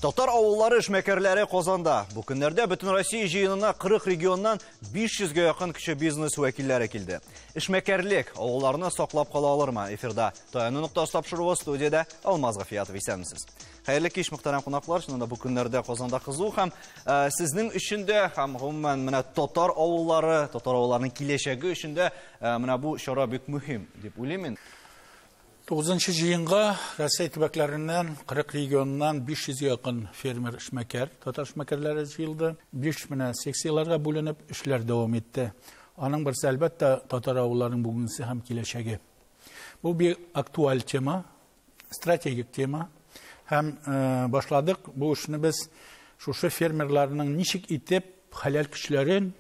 Татар авыллары эшмәкәрләре Казанда. Бу көннәрдә Бөтенроссия җыенына 40 регионнан 500гә якын кече бизнес вәкилләре килде. Эшмәкәрлек авылларны саклап кала алырмы? Эфирда Таяну ноктасы тапшыруы, студиядә Алмаз Гафиятов, исәнмесез. Хәерле кич, мөхтәрәм кунаклар. Чыннан да бу көннәрдә Казанда кызу һәм сезнең өчен дә һәм гомумән менә татар авыллары, татар авылларының киләчәге өчен дә менә бу чара бик мөһим дип уйлыйм мин. 9нчы җыенга Россия төбәкләреннән 40 регионнан 500 якын фермер эшмәкәр, татар эшмәкәрләре җыелды. 5 менә секцияләргә бүленеп эшләр дәвам итте. Аның берсе, әлбәттә, татар авылларының бүгенгесе һәм киләчәге. Бу бик актуаль тема, стратегик тема. Һәм башладык бу эшне без шушы фермерларның ничек итеп хәләл көчләрен,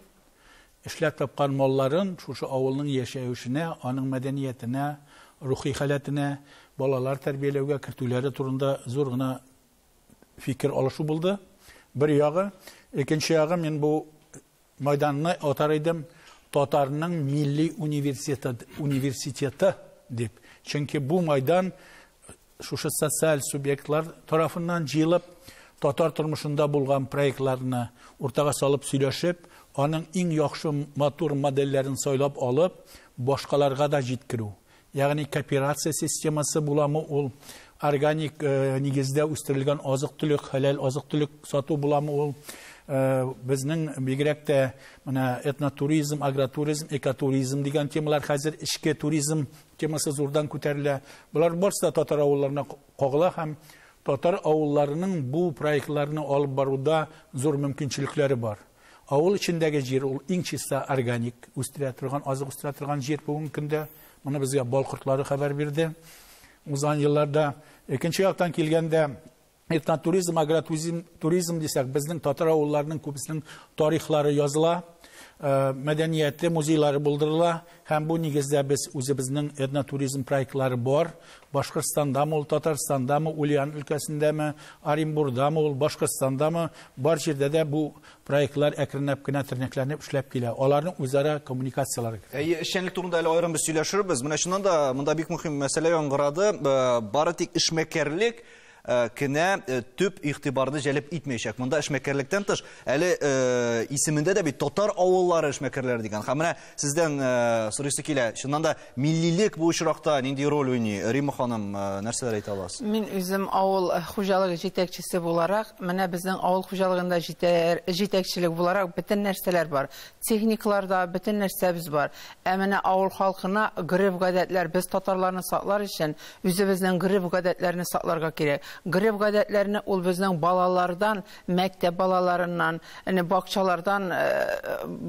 эшләп тапкан малларын шушы авылның яшәешенә, аның мәдәниятенә, рухи халәтенә, балалар тәрбияләүгә кертүләре турында зур гына фикер алышу булды. Бер ягы, икенче ягы, мин бу майданны атар идем татарның милли университеты дип. Чөнки бу майдан шушы социаль субъектлар тарафыннан җыелып, татар тормышында булган проектларны уртага салып сөйләшеп, аның иң яхшы матур модельләрен сайлап алып, башкаларга да җиткерү. Ягъни кооперация системасы буламы ул, органик нигездә үстерелгән азык-төлек, хәләл азык-төлек сату буламы ул, безнең бигрәк тә менә этнотуризм, агротуризм, экотуризм дигән темалар, хәзер эчке туризм темасы зурдан күтәрелә. Болар барысы да татар авылларына кагыла һәм татар авылларының бу проектларны алып баруда зур мөмкинчелекләре бар. Авыл эчендәге җир ул иң чиста органик үстерә торган, азык үстерә торган җир бүгенге көндә. Моны безгә бал кортлары хәбәр бирде узган елларда. Икенче яктан килгәндә, этнотуризм, агротуризм, туризм дисәк, безнең татар авылларының күбесенең тарихлары языла, мәдәнияте, музейлары булдырыла һәм бу нигездә без үзебезнең этнотуризм проектлары бар. Башкортстандамы ул, Татарстандамы, Ульян өлкәсендәме, Оренбургдамы ул, Башкортстандамы, бар җирдә дә бу проектлар әкренләп кенә тернәкләнеп эшләп килә. Аларның үзара коммуникацияләре. Әйе, эшчәнлек турында әле аерым без сөйләшербез. Менә чыннан да монда бик мөһим мәсьәлә яңгырады. Бары тик эшмәкәрлек кенә төп игътибарны җәлеп итмәячәк. Монда эшмәкәрлектән тыш әле исемендә дә бит татар авыллары эшмәкәрләре дигән. Һәм менә сездән сорыйсы килә. Чыннан да миллилек бу очракта нинди роль уйный? Рима ханым, нәрсәләр әйтә аласыз? Мин үзем авыл хуҗалыгы җитәкчесе буларак, менә безнең авыл хуҗалыгында җитәкчелек буларак бөтен нәрсәләр бар. Техникларда бөтен нәрсәбез бар. Ә менә авыл халкына гореф-гадәтләр, без татарларны саклар өчен үзебезнең гореф-гадәтләрне сакларга кирәк. Гореф-гадәтләрне ул безнең балалардан, мәктәп балаларыннан, әне бакчалардан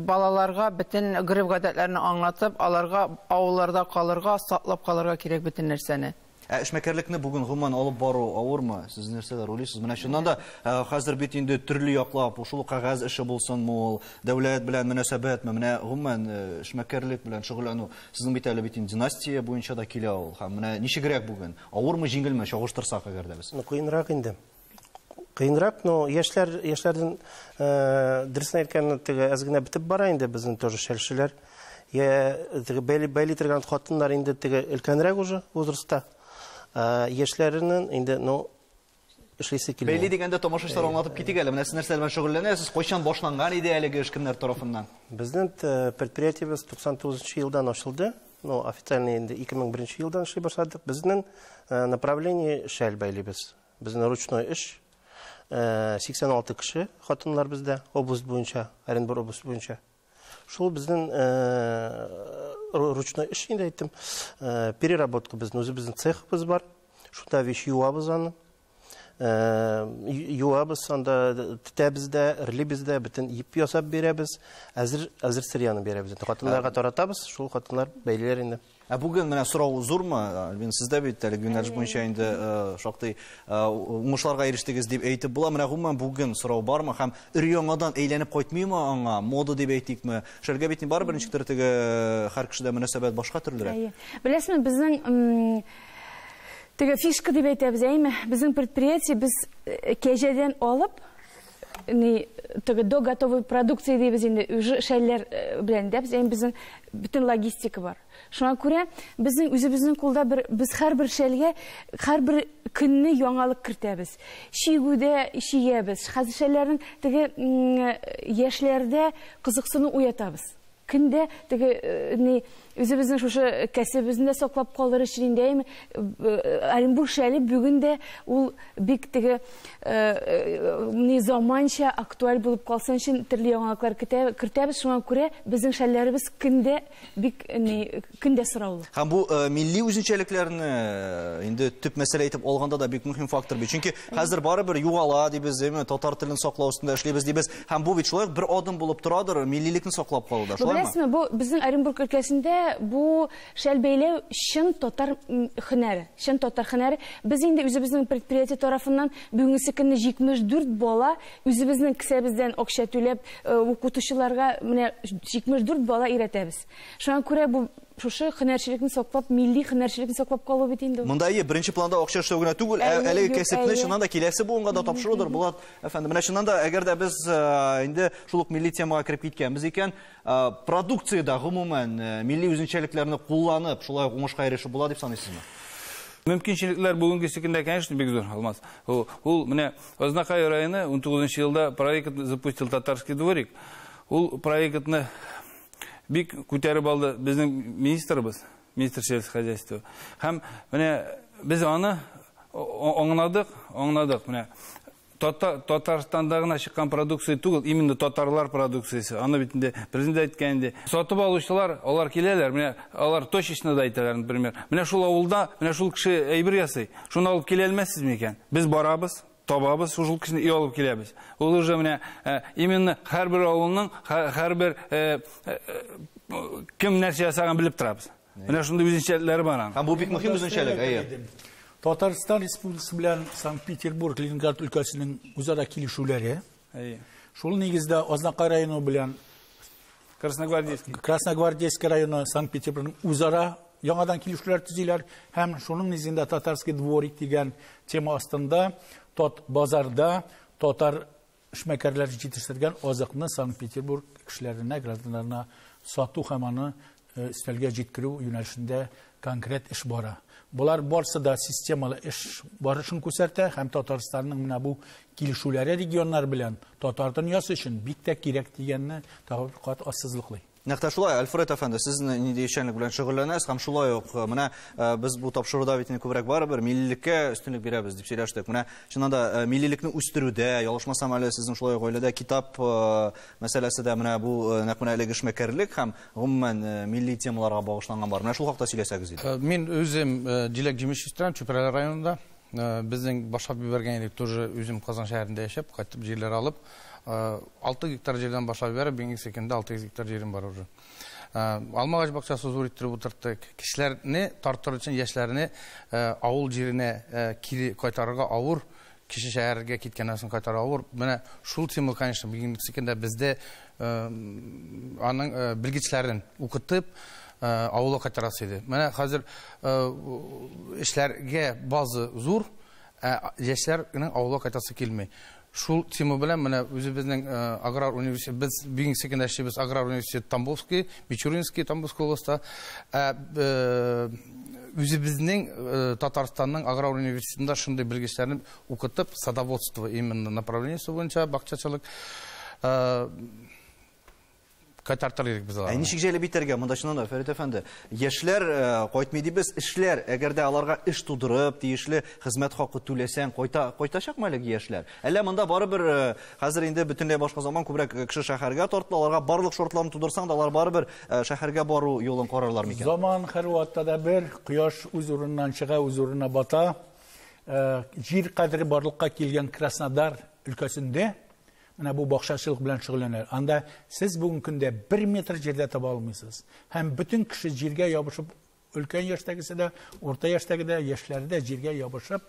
балаларга бөтен гореф-гадәтләрне аңлатып, аларга авылларда калырга, саклап калырга кирәк бөтен нәрсәне. Ә эшмәкәрлекне бүген гомумән алып бару авырмы? Сез нәрсәләр уйлыйсыз? Менә чыннан да хәзер бит инде төрле яклап, шул кәгазь эше булсынмы ул, дәүләт белән мөнәсәбәтме, менә гомумән эшмәкәрлек белән шөгыльләнү сезнең бит әле бит инде династия буенча да килә ул. Һәм менә ничегрәк бүген? Авырмы, җиңелме чагыштырсак әгәр дә без? Ну, кыенрак инде. Кыенрак, но яшьләрдән, дөресен әйткәндә, теге әз генә бетеп бара инде безнең тоже шәлчеләр. Я теге бәйли торган хатыннар инде теге өлкәнрәк уже возрастта. Яшьләренең инде, ну, эшлисе килми. Бәйли дигәндә тамашачылар аңлатып китик әле. Менә сез нәрсәләр белән шөгыльләнәсез? Кайчан башланган иде әлеге эш, кемнәр тарафыннан? Безнең предприятиебез туксан тугызынчы елдан ачылды. Ну, официально инде ике мең беренче елдан эшли башладык. Безнең направление шәл бәйлибез. Безнең ручной эш. Сиксән алты кеше хатыннар бездә, область буенча, Оренбург область буенча. Шул безнең ручной эш инде әйттем. Переработка безнең, үзебезнең цехыбыз бар. Шунда вещь юабыз аны. Юабыз, анда тетәбез дә, эрлибез дә, бөтен ип ясап бирәбез. Әзер сырьяны бирәбез. Хатыннарга таратабыз, шул хатыннар бәйлиләр инде. Ә бүген менә сорау зурмы? Альбина, сездә бит әлеге юнәлеш буенча инде шактый уңышларга ирештегез дип әйтеп була. Менә гомумән бүген сорау бармы һәм өр-яңадан әйләнеп кайтмыймы аңа? Мода дип әйтикме? Шәлгә бит барыбер ничектер теге һәр кешедә мөнәсәбәт башка төрлерәк. Әйе. Беләсезме, безнең теге фишка дип әйтәбез, әйме? Безнең предприятие без кәҗәдән алып, ни, Теге до готовой продукции дибез инде, уже шәлләр белән дә без, безнең бөтен логистика бар. Шуңа күрә безнең үзебезнең кулда бер, без һәрбер шәлгә һәрбер көнне яңалык кертәбез. Чигүдә чигәбез. Хәзер шәлләрнең теге яшьләрдә кызыксыну уятабыз. Көндә теге ни үзебезнең шушы кәсебебезне дә саклап калыр өчен инде, әйме, Оренбург шәле бүген дә ул бик теге ни заманча актуаль булып калсын өчен төрле яңалыклар кертәбез. Шуңа күрә безнең шәлләребез көндә бик ни көндә сораулы. Һәм бу милли үзенчәлекләрне инде төп мәсьәлә итеп алганда да бик мөһим фактор бит. Чөнки хәзер барыбер югала дибез, әйме, татар телен саклау өстендә эшлибез дибез. Һәм бу бит шулай ук бер адым булып торадыр миллилекне саклап калуда, шулаймы? Беләсезме, бу безнең Оренбург өлкәсендә бу шәл бәйләү чын татар һөнәре, чын татар һөнәре. Без инде үзебезнең предприятие тарафыннан бүгенге көнне 74 бала үзебезнең кесәбездән акча түләп укытучыларга менә 74 бала өйрәтәбез. Шуңа күрә бу шушы һөнәрчелекне саклап, милли һөнәрчелекне саклап калу бит инде. Монда ие беренче планда акча эшләү генә түгел, әлеге кәсепне чыннан да киләсе буынга да тапшырудыр, Булат әфәнде. Менә чыннан да, әгәр дә без инде шул ук милли темага кереп киткәнбез икән, продукциядә гомумән милли үзенчәлекләрне кулланып, шулай ук уңышка ирешеп була дип саныйсызмы? Мөмкинчелекләр бүгенге көндә, конечно, бик зур, Алмаз. Ул менә Азнакай районы 19 елда проект запустил Татарский дворик. Ул проектны бик күтәреп алды безнең министрыбыз, министр сельского хозяйства. Һәм менә без аны аңладык, аңладык. Менә Татарстанда гына чыккан продукция түгел, именно татарлар продукциясе. Аны бит инде президент әйткән инде. Сатып алучылар, алар киләләр, менә алар точечно да әйтәләр, например. Менә шул авылда, менә шул кеше әйбер ясый. Шуны алып килә алмассызмы икән? Без барабыз, табабыз, шул кешене өй алып киләбез. Ул уже менә именно һәрбер авылның, һәрбер кем нәрсә ясаган белеп торабыз. Менә шундый үзенчәлекләре бар аның. Һәм бу бик мөһим үзенчәлек, әйе. Татарстан Республикасы белән Санкт-Петербург, Ленинград өлкәсенең үзара килешүләре. Шул нигездә Азнакай районы белән Красногвардейский. Красногвардейский районы Санкт-Петербургның үзара яңадан килешүләр төзиләр һәм шуның нигезендә Татарский дворик дигән тема астында тот базарда татар эшмәкәрләр җитештергән азыкны Санкт-Петербург кешеләренә, гражданнарына сату һәм аны өстәлгә җиткерү юнәлешендә конкрет эш бара. Булар барсы да системалы эш барышын күрсәтә һәм Татарстанның менә бу килешүләре регионнар белән татар дөньясы өчен бик тә кирәк дигәнне тагы бер кат ассызыклый. Нәкъ тә шулай, Альфред әфәнде, сез нинди эшчәнлек белән шөгыльләнәсез һәм шулай ук менә без бу тапшыруда бит инде күбрәк барыбер миллилеккә өстенлек бирәбез дип сөйләштек. Менә чыннан да миллилекне үстерүдә, ялгышмасам әле сезнең шулай ук гаиләдә китап мәсьәләсе дә менә бу нәкъ менә әлеге эшмәкәрлек һәм гомумән милли темаларга багышланган бар. Менә шул хакта сөйләсәгез иде. Мин үзем җиләк-җимеш үстерәм Чүпрәле районында. Безнең башлап җибәргән идек, тоже үзем Казан шәһәрендә яшәп, кайтып җирләр алып, 6 гектар җирдән башлап җибәреп, бүгенге көндә 600 гектар җирем бар уже. Алмагач бакчасы зур иттереп утырттык. Кешеләрне тартыр өчен яшьләрне авыл җиренә кире кайтарырга авыр, кеше шәһәргә киткәннән соң кайтару авыр. Менә шул тема, конечно, бүгенге көндә бездә аның белгечләрен укытып, авылга кайтарасы иде. Менә хәзер эшләргә база зур, ә яшьләрнең авылга кайтасы килми. Шул тема белән менә үзебезнең аграр университет, без бүгенге көндә эшлибез аграр университет Тамбовский, Мичуринский, Тамбовский областьта. Үзебезнең Татарстанның аграр университетында шундый белгечләрне укытып, садоводство именно направлениесе буенча бакчачылык кайтартыр идек без аларны. Ә ничек җәлеп итәргә монда чыннан да, Фәрит әфәнде? Яшьләр кайтмый дибез, эшләр, әгәр дә аларга эш тудырып, тиешле хезмәт хакы түләсәң, кайтачакмы әлеге яшьләр? Әллә монда барыбер хәзер инде бөтенләй башка заман, күбрәк кеше шәһәргә тартыла, аларга барлык шартларны тудырсаң да, алар барыбер шәһәргә бару юлын карарлар микән? Заман һәрвакытта да бер, кояш үз урыныннан чыга, үз урынына бата. Җир кадере барлыкка килгән Краснодар өлкәсендә менә бу бакчачылык белән шөгыльләнәләр. Анда сез бүгенге көндә 1 метр җирдә таба алмыйсыз. Һәм бөтен кеше җиргә ябышып, өлкән яшьтәгесе дә, урта яшьтәге дә, яшьләре дә җиргә ябышып,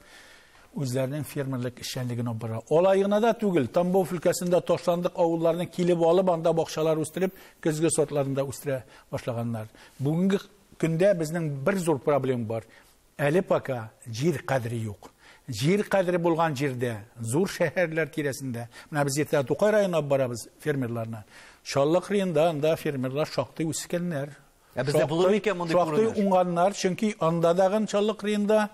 үзләренең фермерлык эшчәнлеген алып бара. Алай гына да түгел, Тамбов өлкәсендә ташландык авылларны килеп алып, анда бакчалар үстереп, көзге сортларын да үстерә башлаганнар. Бүгенге көндә безнең бер зур проблема бар. Әле пока җир кадере юк. Җир кадере булган җирдә, зур шәһәрләр тирәсендә. Менә без иртә Тукай районына барабыз фермерларны. Чаллы кырыенда анда фермерлар шактый үскәннәр. Ә бездә булыр микән мондый күренеш? Шактый уңганнар, чөнки анда дагын Чаллы кырыенда,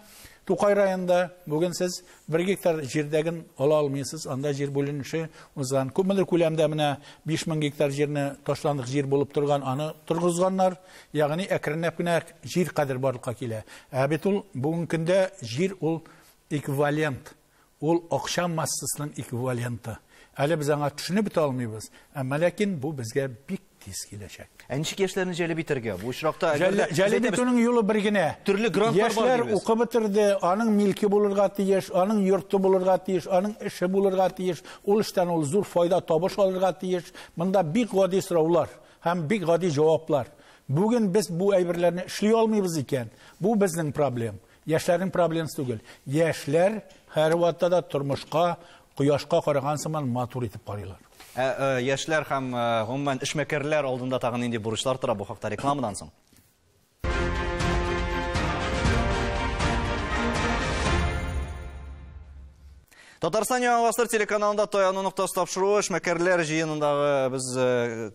Тукай районында бүген сез 1 гектар җирдәген ала алмыйсыз, анда җир бүленеше узган. Күпмедер күләмдә менә 5000 гектар җирне ташландык җир булып торган, аны торгызганнар. Ягъни әкренләп кенә җир кадер барлыкка килә. Ә бит ул бүгенге көндә җир ул эквивалент, ул акча массасының эквиваленты. Әле без аңа төшенеп бетә алмыйбыз, әмма ләкин бу безгә бик тиз киләчәк. Ә ничек яшьләрне җәлеп итәргә? Бу очракта җәлеп итүнең юлы бер генә. Төрле грантлар бар. Яшьләр укып бетерде, аның милке булырга тиеш, аның йорты булырга тиеш, аның эше булырга тиеш, ул эштән ул зур файда, табыш алырга тиеш. Монда бик гади сораулар һәм бик гади җаваплар. Бүген без бу әйберләрне эшли алмыйбыз икән, бу безнең проблем. Яшьләрнең проблемасы түгел. Яшьләр һәрвакытта да тормышка, кояшка караган сыман матур итеп карыйлар. Яшьләр һәм гомумән эшмәкәрләр алдында тагын нинди бурычлар тора, бу хакта рекламадан соң. Татарстан Яңа Гасыр телеканалында Таяну ноктасы тапшыруы, эшмәкәрләр җыенындагы без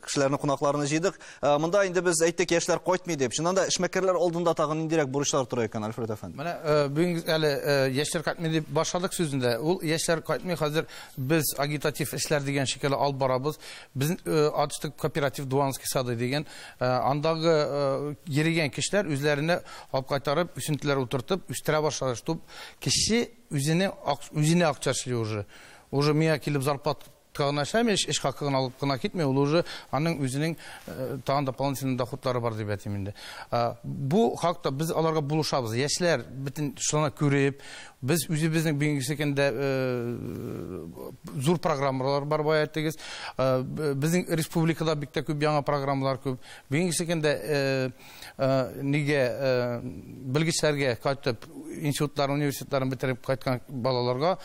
кешеләрне, кунакларны җыйдык. Монда инде без әйттек, яшьләр кайтмый дип. Чыннан да эшмәкәрләр алдында тагын ниндирәк бурычлар тора икән, Альфред әфәнде? Менә бүген әле яшьләр кайтмый дип башладык сүзендә. Ул яшьләр кайтмый, хәзер без агитатив эшләр дигән шикелле алып барабыз. Без ачтык кооператив Дуанский сады дигән, андагы йөргән кешеләр үзләренә алып кайтарып, үсентеләр утыртып, үстерә башлады, чтоб кеше үзенә акча эшли уже. Уже миңа килеп зарплата гына эшләми, эш хакы гына алып кына китми, ул уже аның үзенең тагын дополнительный доходлары бар дип әйтим инде. Бу хакта без аларга булышабыз. Яшьләр бөтен шуны күреп, без үзебезнең бүгенге көндә зур программалар бар, бай әйттегез. Безнең республикада бик тә күп яңа программалар күп. Бүгенге көндә нигә белгечләргә кайтып, институтлар, университетларын бетереп кайткан балаларга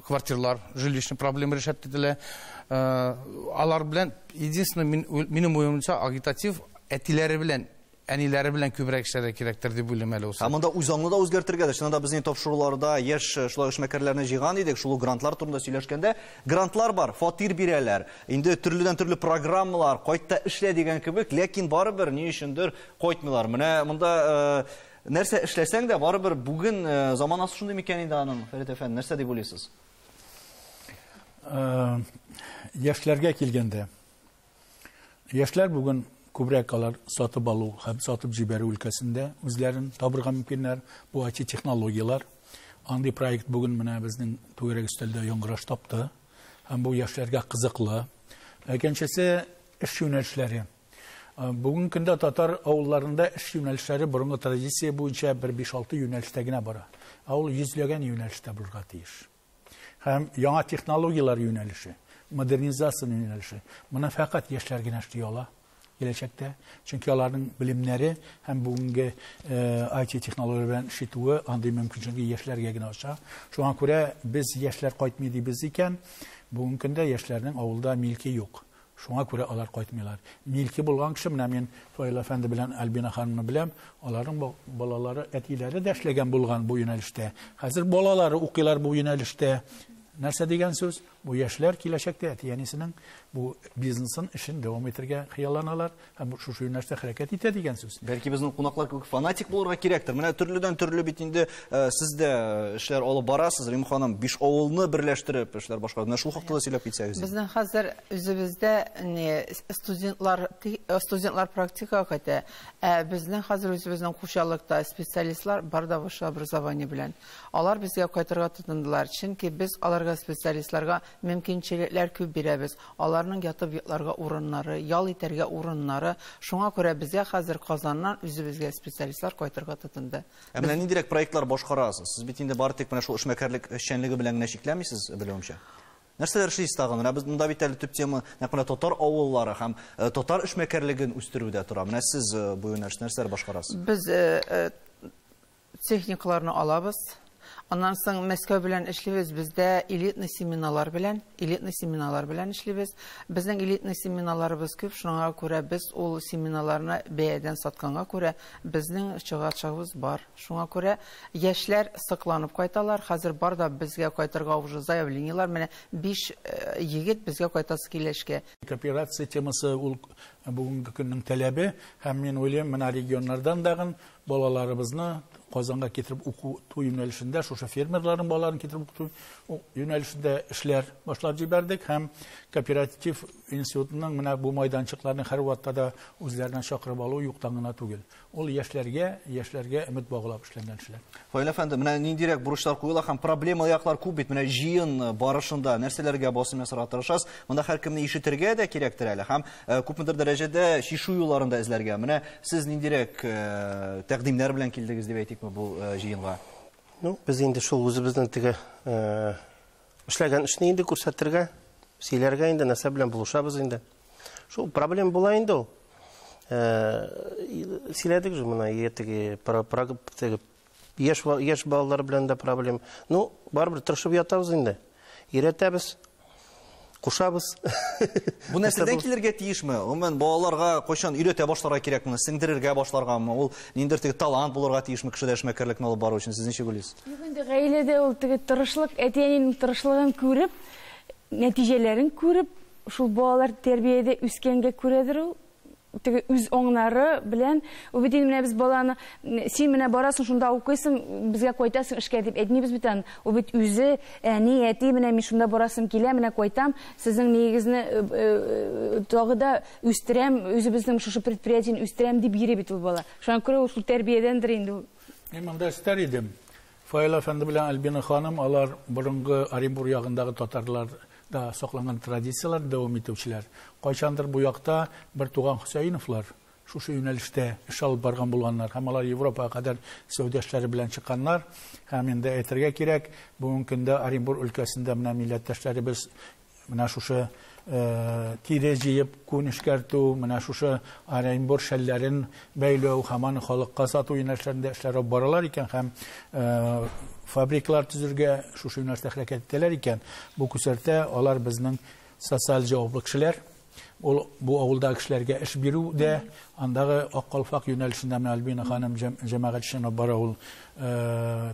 квартирлар, жилищный проблема решать ителә. Алар белән, единственное, минем уемча, агитатив әтиләре белән, әниләре белән күбрәк эшләргә кирәктер дип уйлыйм әле ул. Ә монда үзаңны да үзгәртергә дә. Чыннан да безнең тапшыруларда яшь шулай эшмәкәрләрне җыйган идек, шул грантлар турында сөйләшкәндә, грантлар бар, фатир бирәләр. Инде төрледән төрле программалар, кайтта эшлә дигән кебек, ләкин барыбер ни өчендер кайтмыйлар. Менә монда нәрсә эшләсәң дә, барыбер бүген заманасы шундый микән инде аның, Фәрит әфәнде, нәрсә дип уйлыйсыз? Яшьләргә килгәндә, яшьләр бүген күбрәк алар сатып алу һәм сатып җибәрү өлкәсендә үзләрен табырга мөмкиннәр. Бу IT технологияләр. Андый проект бүген менә безнең түгәрәк өстәлдә яңгыраш тапты. Һәм бу яшьләргә кызыклы. Икенчесе эш юнәлешләре. Бүгенге көндә татар авылларында эш юнәлешләре борынгы традиция буенча бер 5-6 юнәлештә генә бара. Ә ул йөзләгән юнәлештә булырга тиеш. Һәм яңа технологияләр юнәлеше, модернизация юнәлеше. Моны фәкать яшьләр генә эшли ала киләчәктә. Чөнки аларның белемнәре һәм бүгенге IT технологияләр белән эш итүе андый мөмкинчелеге яшьләргә генә ача. Шуңа күрә без яшьләр кайтмый дибез икән, бүгенге көндә яшьләрнең авылда милке юк. Шуңа күрә алар кайтмыйлар. Милке булган кеше, менә мин Фаил әфәнде белән Альбина ханымны беләм, аларның балалары, әтиләре дә эшләгән булган бу юнәлештә. Хәзер балалары укыйлар бу юнәлештә. Нәрсә дигән сүз? Бу яшьләр киләчәктә әти-әнисенең бу бизнесын, эшен дәвам итәргә хыялланалар һәм шушы юнәлештә хәрәкәт итә дигән сүз. Бәлки безнең кунаклар кебек фанатик булырга кирәктер. Менә төрледән төрле бит инде сез дә эшләр алып барасыз, Рим ханым, 5 авылны берләштереп эшләр башкарып. Менә шул хакта да сөйләп китсәгез. Безнең хәзер үзебездә студентлар практикага кайтә. Ә безнең хәзер үзебезнең хуҗалыкта специалистлар бар да высшее образование белән. Алар безгә кайтырга тотындылар, чөнки без аларга специалистларга мөмкинчелекләр күп бирәбез. Аларның ятып йокларга урыннары, ял итәргә урыннары. Шуңа күрә безгә хәзер Казаннан үзебезгә специалистлар кайтырга тотынды. Ә менә ниндирәк проектлар башкарасыз? Сез бит инде бары тик менә шул эшмәкәрлек эшчәнлеге белән генә чикләнмисез, белүемчә. Нәрсәләр эшлисез тагын? Менә без монда бит әле төп тема нәкъ менә татар авыллары һәм татар эшмәкәрлеген үстерүдә тора. Менә сез бу юнәлештә нәрсәләр башкарасыз? Без техникаларны алабыз. Аннан соң Мәскәү белән эшлибез. Бездә элитный семиналар белән, элитный семиналар белән эшлибез. Безнең элитный семиналарыбыз күп, шуңа күрә без ул семиналарны бәядән сатканга күрә безнең чыгачагыбыз бар. Шуңа күрә яшьләр сыкланып кайталар. Хәзер бар да безгә кайтырга уже заявлениелар. Менә 5 егет безгә кайтасы килә эшкә. Кооперация темасы ул бүгенге көннең таләбе, һәм мин уйлыйм, менә регионнардан дагын балаларыбызны Казанга китереп укыту юнәлешендә, шушы фермерларның балаларын китереп укыту юнәлешендә эшләр башлап җибәрдек һәм кооператив институтының менә бу майданчыкларны һәр вакытта да үзләренә чакырып алу юктан гына түгел. Ул яшьләргә, яшьләргә өмет баглап эшләнгән эшләр. Фаил әфәнде, менә ниндирәк бурычлар куела һәм проблемалы яклар күп бит. Менә җыен барышында нәрсәләргә басым ясарга тырышасыз? Монда һәркемне ишетергә дә кирәктер әле һәм күпмедер дәрәҗәдә чишү юлларын да эзләргә. Менә сез ниндирәк тәкъдимнәр белән килдегез дип әйтикме бу җыенга? Ну, без инде шул үзебезнең теге эшләгән эшне инде күрсәтергә, сөйләргә инде нәрсә белән булышабыз инде. Шул проблема була инде ул. Сөйләдек же менә теге теге яшь балалар белән дә проблем. Ну, барыбер тырышып ятабыз инде. Өйрәтәбез, кушабыз. Бу нәрсәдән килергә тиешме? Гомумән, балаларга кайчан өйрәтә башларга кирәк моны, сеңдерергә башларгамы? Ул ниндидер теге талант булырга тиешме кешедә эшмәкәрлекне алып бару өчен? Сез ничек уйлыйсыз? Юк инде, гаиләдә ул теге тырышлык, әти-әнинең тырышлыгын күреп, нәтиҗәләрен күреп, шул балалар тәрбиядә үскәнгә күрәдер ул. Теге үз аңнары белән, ул бит инде менә без баланы, син менә барасың, шунда укыйсың, безгә кайтасың эшкә дип әйтмибез бит аны. Ул бит үзе, әни, әти, менә мин шунда барасым килә, менә кайтам, сезнең нигезне тагы да үстерәм, үзебезнең шушы предприятиене үстерәм дип йөри бит ул бала. Шуңа күрә ул шул тәрбиядәндер инде ул. Мин монда өстәр идем. Фаил әфәнде белән Альбина ханым, алар борынгы Оренбур ягындагы татарлар да сакланган традицияләр дәвам итүчеләр. Кайчандыр бу якта бер туган Хөсәеновлар шушы юнәлештә эш алып барган булганнар һәм алар Европага кадәр сәүдә эшләре белән чыкканнар. Һәм инде әйтергә кирәк, бүгенге көндә Оренбур өлкәсендә менә милләттәшләребез менә шушы тире җыеп күн эшкәртү, менә шушы Оренбур шәлләрен бәйләү һәм аны халыкка сату юнәлешләрендә эшләр алып баралар икән һәм фабрикалар төзергә шушы юнәлештә хәрәкәт итәләр икән. Бу күрсәтә, алар безнең социаль җаваплы кешеләр. Ул бу авылдагы кешеләргә эш бирү дә, андагы Ак калфак юнәлешендә менә Альбина ханым җәмәгать эшен алып бара, ул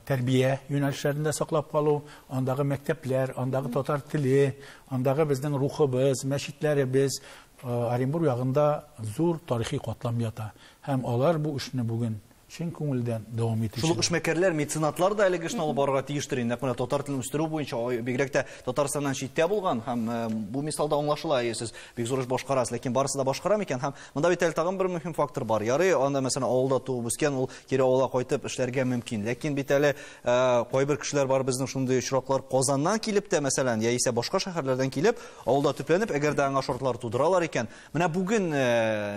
тәрбия юнәлешләрендә саклап калу, андагы мәктәпләр, андагы татар теле, андагы безнең рухыбыз, мәчетләребез, Оренбур ягында зур тарихи катлам ята. Һәм алар бу эшне бүген чын күңелдән дәвам итүче. Шул ук эшмәкәрләр, меценатлар да әлеге эшне алып барырга тиештер инде. Нәкъ менә татар телен үстерү буенча, бигрәк тә Татарстаннан читтә булган һәм бу мисалда аңлашыла, сез бик зур эш башкарасыз, ләкин барысы да башкара микән? Һәм монда бит әле тагын бер мөһим фактор бар. Ярый, анда мәсәлән авылда туып үскән, ул кире авылга кайтып эшләргә мөмкин. Ләкин бит әле кайбер кешеләр бар, безнең шундый очраклар Казаннан килеп тә, мәсәлән, яисә башка шәһәрләрдән килеп, авылда төпләнеп, әгәр дә аңа шартлар тудыралар икән, менә бүген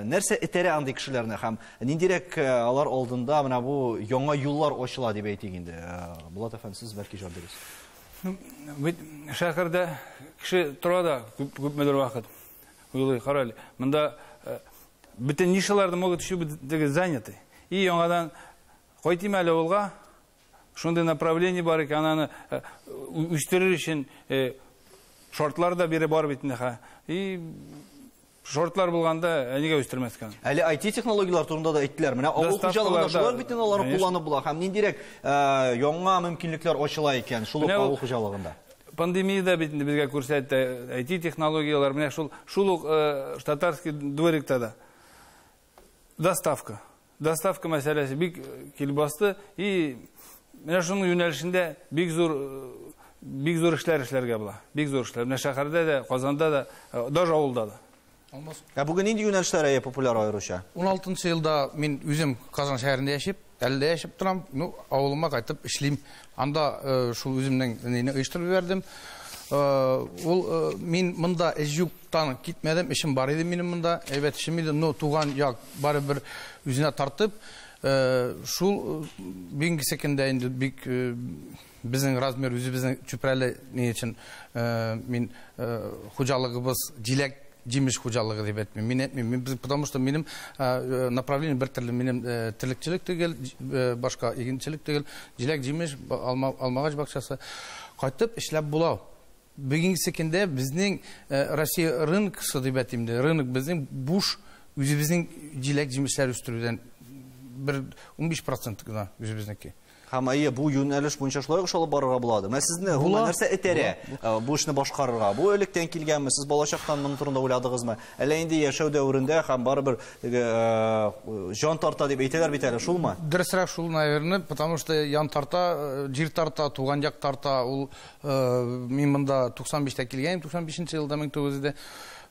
нәрсә этәрә андый кешеләрне һәм ниндирәк алар алдында менә бу яңа юллар ачыла дип әйтик инде. Булат әфәнде, сез бәлки җавап бирерсез. Бит шәһәрдә кеше тора да күпмедер вакыт. Уйлый, кара әле. Монда бөтен нишаларда могут еще быть заняты. И яңадан кайтыйм әле авылга, шундый направление бар икән, аны үстерер өчен шартлар да бире бар бит инде. И шортлар булганда нигә үстермәскә? Әле IT технологияләр турында да әйттеләр. Менә авыл хуҗалыгында шулар бит инде аларны кулланып була. Һәм ниндирәк яңа мөмкинлекләр ачыла икән шул ук авыл хуҗалыгында? Пандемия да бит инде безгә күрсәтте IT технологияләр, менә шул ук татарский дворикта да доставка. Доставка мәсьәләсе бик килеп басты. И менә шуның юнәлешендә бик зур эшләр эшләргә була. Бик зур эшләр. Менә шәһәрдә дә, Казанда да, даже авылда да. Ә бүген нинди юнәлешләр әйе популяр аеруча? 16 елда мин үзем Казан шәһәрендә яшәп, әле дә яшәп торам. Ну, авылыма кайтып эшлим. Анда шул үземнең нәне оештырып җибәрдем. Ул мин монда эш юктан китмәдем, эшем бар иде минем монда, әйбәт эшем иде, но туган як барыбер үзенә тартып, шул бүгенге көндә инде бик безнең размер үзебезнең Чүпрәле ни өчен мин хуҗалыгыбыз җиләк җимеш хуҗалыгы дип әйтмим. Мин әйтмим, потому что минем направление бер төрле, минем терлекчелек түгел, башка игенчелек түгел, җиләк җимеш, алмагач бакчасы. Кайтып эшләп була. Бүгенге көндә безнең Россия рыноксы дип әйтим дә, рынок безнең буш, үзебезнең җиләк җимешләр үстерүдән бер 15% гына үзебезнеке. Һәм әйе, бу юнәлеш буенча шулай ук эш алып барырга була. Менә сезне гомумән нәрсә этәрә бу эшне башкарырга? Бу электән килгәнме? Сез балачактан моның турында уйладыгызмы? Әллә инде яшәү дәверендә һәм барыбер җан тарта дип әйтәләр бит әле, шулмы? Дөресрәк шул, наверное, потому что ян тарта, җир тарта, туган як тарта. Ул мин монда 95-тә килгәнем, 95 елда 1900-дә.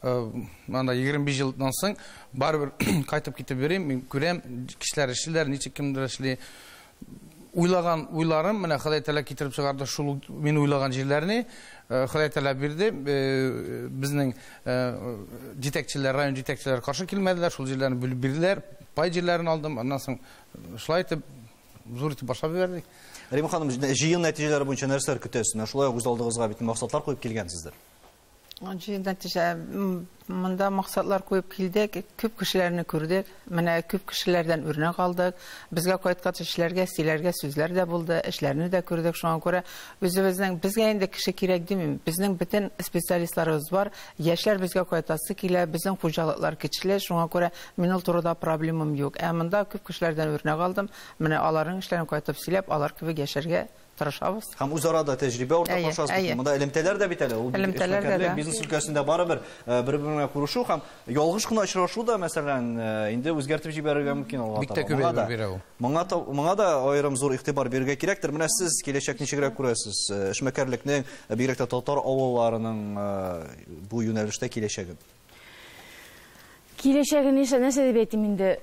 Анда 25 елдан соң барыбер кайтып китеп йөрим, мин күрәм, кешеләр эшлиләр, ничек кемдер эшли. Уйлаган уйларым, менә Ходай Тәгалә китереп чыгарды шул мин уйлаган җирләрне, Ходай Тәгалә бирде. Безнең җитәкчеләр, район җитәкчеләре каршы килмәделәр, шул җирләрне бүлеп бирделәр, пай җирләрен алдым, аннан соң шулай итеп зур итеп башлап җибәрдек. Рима ханым, җыен нәтиҗәләре буенча нәрсәләр көтәсез? Менә шулай ук үз алдыгызга бит максатлар куеп килгәнсездер. Җыен нәтиҗә, монда максатлар куеп килдек, күп кешеләрне күрдек, менә күп кешеләрдән үрнәк алдык. Безгә кайткач эшләргә, сөйләргә сүзләр дә булды, эшләрне дә күрдек. Шуңа күрә үзебезнең, безгә инде кеше кирәк димим, безнең бөтен специалистларыбыз бар, яшьләр безгә кайтасы килә, безнең хуҗалыклар кичле, шуңа күрә мин ул турыда проблемам юк. Ә монда күп кешеләрдән үрнәк алдым, менә аларның эшләрен кайтып сөйләп, алар кебек яшәргә тырышабыз. Һәм үзара да тәҗрибә уртаклашабыз. Монда элемтәләр дә бит әле. Ул эшмәкәрлек, бизнес өлкәсендә барыбер бер-береңә күрешү һәм ялгыш кына очрашу да, мәсәлән, инде үзгәртеп җибәрергә мөмкин алга таба. Бик тә күп әйбер бирә ул. Моңа да аерым зур игътибар бирергә кирәктер. Менә сез киләчәк ничегрәк күрәсез? Эшмәкәрлекнең, бигрәк тә татар авылларының бу юнәлештә киләчәген. Киләчәген нәрсә дип әйтим инде?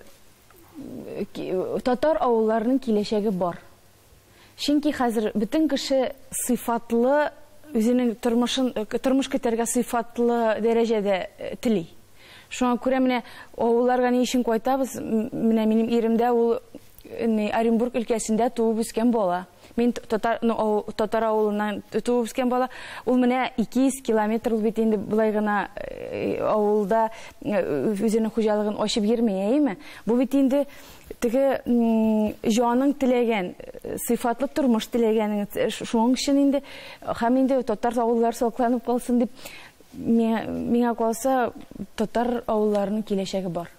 Татар авылларының киләчәге бар. Чөнки хәзер бөтен кеше сыйфатлы, үзенең тормышын, тормыш көтәргә сыйфатлы дәрәҗәдә тели. Шуңа күрә менә авылларга ни өчен кайтабыз? Менә минем ирем дә ул Оренбург өлкәсендә туып үскән бала. Мин татар авылыннан туып үскән бала. Ул менә 200 километр ул бит инде былай гына авылда үзенең хуҗалыгын ачып йөрми, әйеме? Бу бит инде теге җаның теләгән, сыйфатлы тормыш теләгән, шуның өчен инде һәм инде татар авыллары сакланып калсын дип, миңа калса, татар авылларының киләчәге бар.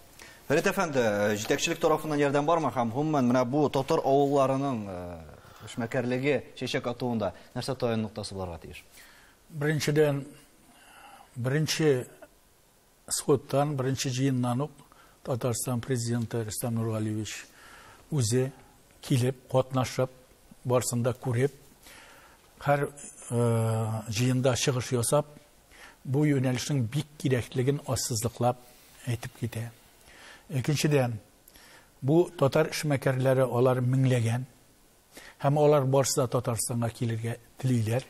Фәрит әфәнде, җитәкчелек тарафыннан ярдәм бармы һәм гомумән менә бу татар авылларының эшмәкәрлеге чәчәк атуында нәрсә таяну ноктасы булырга тиеш? Беренчедән, беренче сходтан, беренче җыеннан ук Татарстан президенты Рөстәм Нургалиевич үзе килеп, катнашып, барсын да күреп, һәр җыенда чыгыш ясап, бу юнәлешнең бик кирәклеген ассызыклап әйтеп китә. Икенчедән, бу татар эшмәкәрләре алар меңләгән һәм алар барысы да Татарстанга килергә телиләр.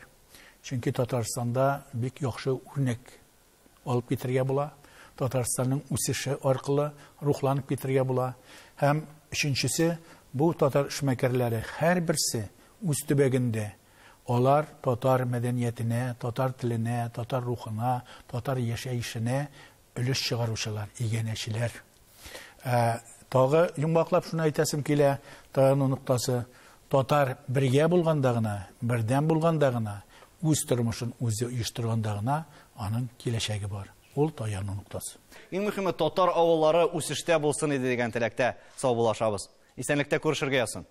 Чөнки Татарстанда бик яхшы үрнәк алып китергә була. Татарстанның үсеше аркылы рухланып китергә була. Һәм өченчесе, бу татар эшмәкәрләре һәрберсе үз төбәгендә алар татар мәдәниятенә, татар теленә, татар рухына, татар яшәешенә өлеш чыгаручылар, иганәчеләр. Тагы йомгаклап шуны әйтәсем килә, таяну ноктасы, татар бергә булганда гына, бердәм булганда гына, үз тормышын үзе оештырганда гына аның киләчәге бар. Ул таяну ноктасы. Иң мөһиме, татар авыллары үсештә булсын иде дигән теләктә саубуллашабыз. Исәнлектә күрешергә язсын.